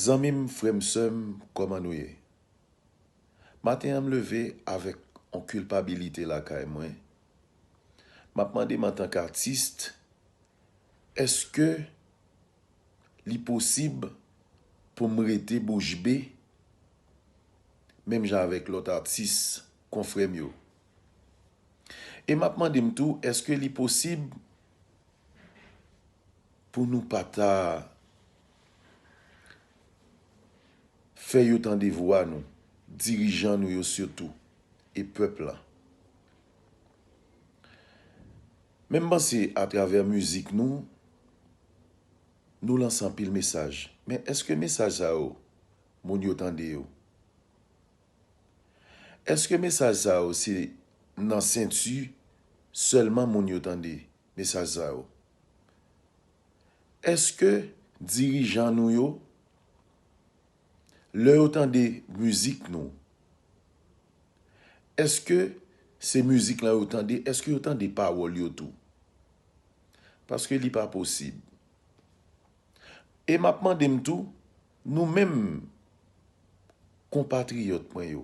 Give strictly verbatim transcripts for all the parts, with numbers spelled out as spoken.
Zanmi m, frè m, sè m, kòman nou ye? Maten an, m leve avèk yon kilpabilite lakay mwen. M ap mande m antanke atis, èske li posib pou m rete bouch be, menm jan avèk lòt atis konfrè m yo? E m ap mande m tou, èske li posib pou nou pa ta fè yo tande vwa nou, dirijan nou yo sitou, e pèp la? Men m panse atravè mizik nou, nou lanse anpil mesaj. Men èske mesaj sa yo, moun yo tande yo? Èske mesaj sa yo se nan senti sèlman moun yo tande mesaj sa yo? Èske dirijan nou yo, lè yo tande mizik nou, èske se mizik lan yo tande, èske yo tande pawòl yo tou? Paske li pa posib. E m ap mande m tou, nou menm konpatriyòt mwen yo,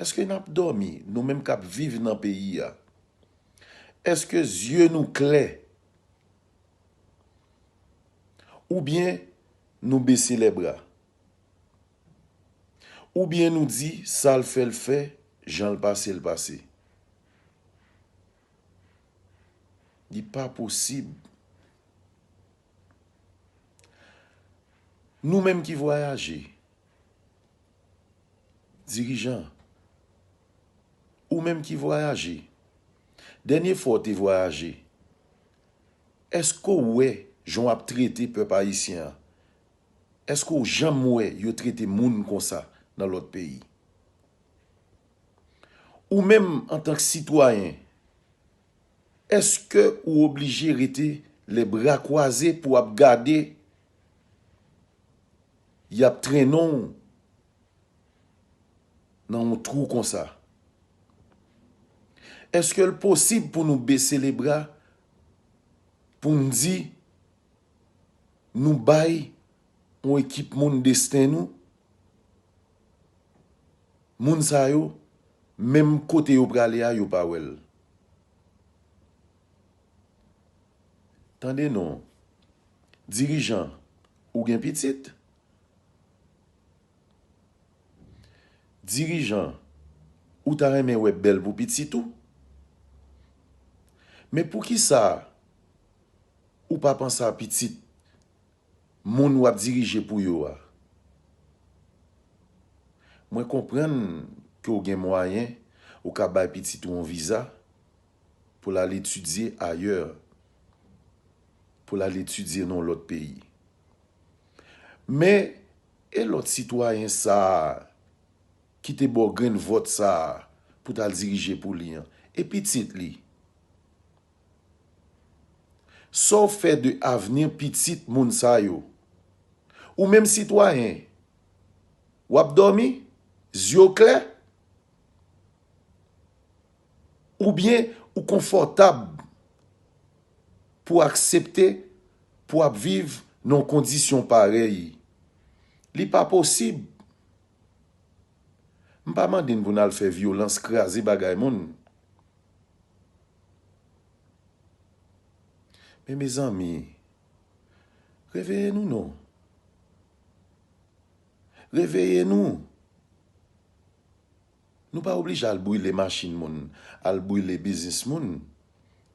èske n ap dòmi, nou menm k ap viv nan peyi a? Èske zye nou klè? Oubyen nou bese lèbra? Oubyen nou di, sa l fè, l fè, jan l pase, l pase? Li pa posib. Nou menm ki vwayaje, dirijan, ou menm ki vwayaje, dènye fwa w te vwayaje, èske w wè jan w ap trete pèp ayisyen an? Èske w janm wè yo trete moun konsa nan lòt peyi? Ou menm, antank sitwayen, èske ou oblije rete lè bra kwaze pou w ap gade y ap trennen w nan yon twou konsa? Èske l posib pou nou bese lebra, pou n di nou bay yon ekip moun desten nou? Moun sa yo, menm kote yo prale a, yo pa wè l. Tande non, dirijan, ou gen pitit? Dirijan, ou ta renmen wè bèl pou pitit ou? Men poukisa ou pa panse a pitit moun w ap dirije pou yo a? Mwen konprann ke w gen mwayen, ou ka bay pitit ou yon viza pou l al etidye ayè, pou l al etidye nan yon lòt peyi. Men, e lòt sitwayen sa a ki te ba w grenn vòt sa a pou w t al dirije pou li an? E pitit li? Sa w fè de avni pitit moun sa yo? Ou menm sitwayen, w ap dòmi, zye w klè? Oubyen ou konfòtab pou w aksepte pou w ap viv nan yon kondisyon parèy? Li pa posib. M pa mande n pou n al fè vyolans, kraze bagay moun. Men mezanmi, reveye nou non. Reveye nou. Nou pa oblije al brile machin moun, al brile biznis moun.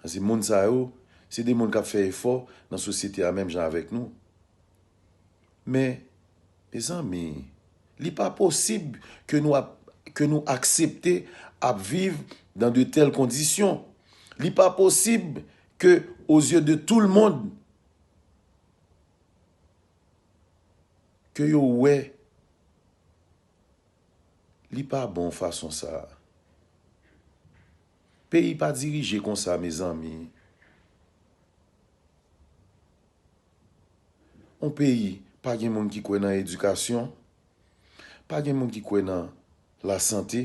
Paske moun sa yo, se de moun k ap fè efò nan sosyete a menm jan avèk nou. Men, mezanmi, li pa posib ke nou ap, ke nou aksepte ap viv dans de telles conditions. Li pa posib ke, aux yeux de tout le monde, ke yo wè li pa bon fason sa a. Peyi pa dirije konsa, mezanmi. Yon peyi pa gen moun ki kwè nan edikasyon, pa gen moun ki kwè nan lasante,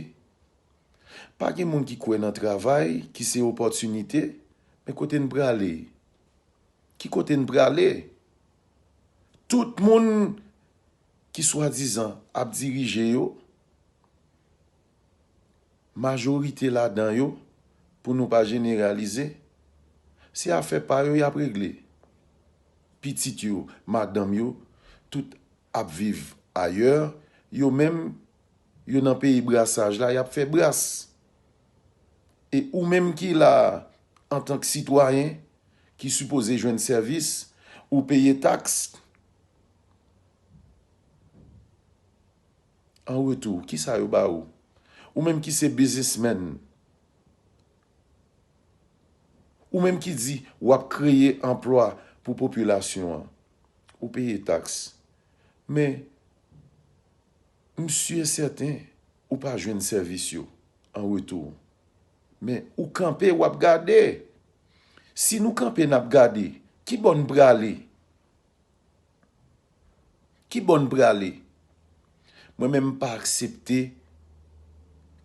pa gen moun ki kwè nan travay ki se opòtinite, men kote n prale? Ki kote n prale? Tout moun ki swadizan ap dirije yo, majorite ladan yo, pou nou pa jeneralize, se afè pa yo y ap regle. Pitit yo, madanm yo, tout ap viv ayè, yo menm, yo nan peyi brasaj la, y ap fè bras. E ou menm ki la, antank sitwayen, ki sipoze jwenn sèvis, ou peye taks, an retou, kisa yo ba ou? Ou menm ki se biznismenn, ou menm ki di w ap kreye anplwa pou popilasyon an, ou peye taks. Men, m si e sèten, ou pa jwenn sèvis yo an retou. Men, ou kanpe, w ap gade. Si nou kanpe, n ap gade, ki bò n prale? Ki bò n prale? Mwen menm, m pa aksepte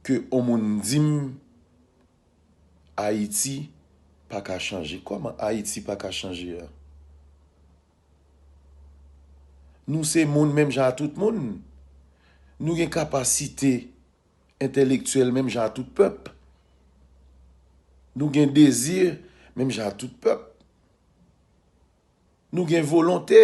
ke on moun di m Ayiti pa ka chanje. Kòman Ayiti pa ka chanje a? Nou se moun menm jan a tout moun. Nou gen kapasite entèlektyèl menm jan a tout pèp. Nou gen dezi menm jan a tout pèp. Nou gen volonte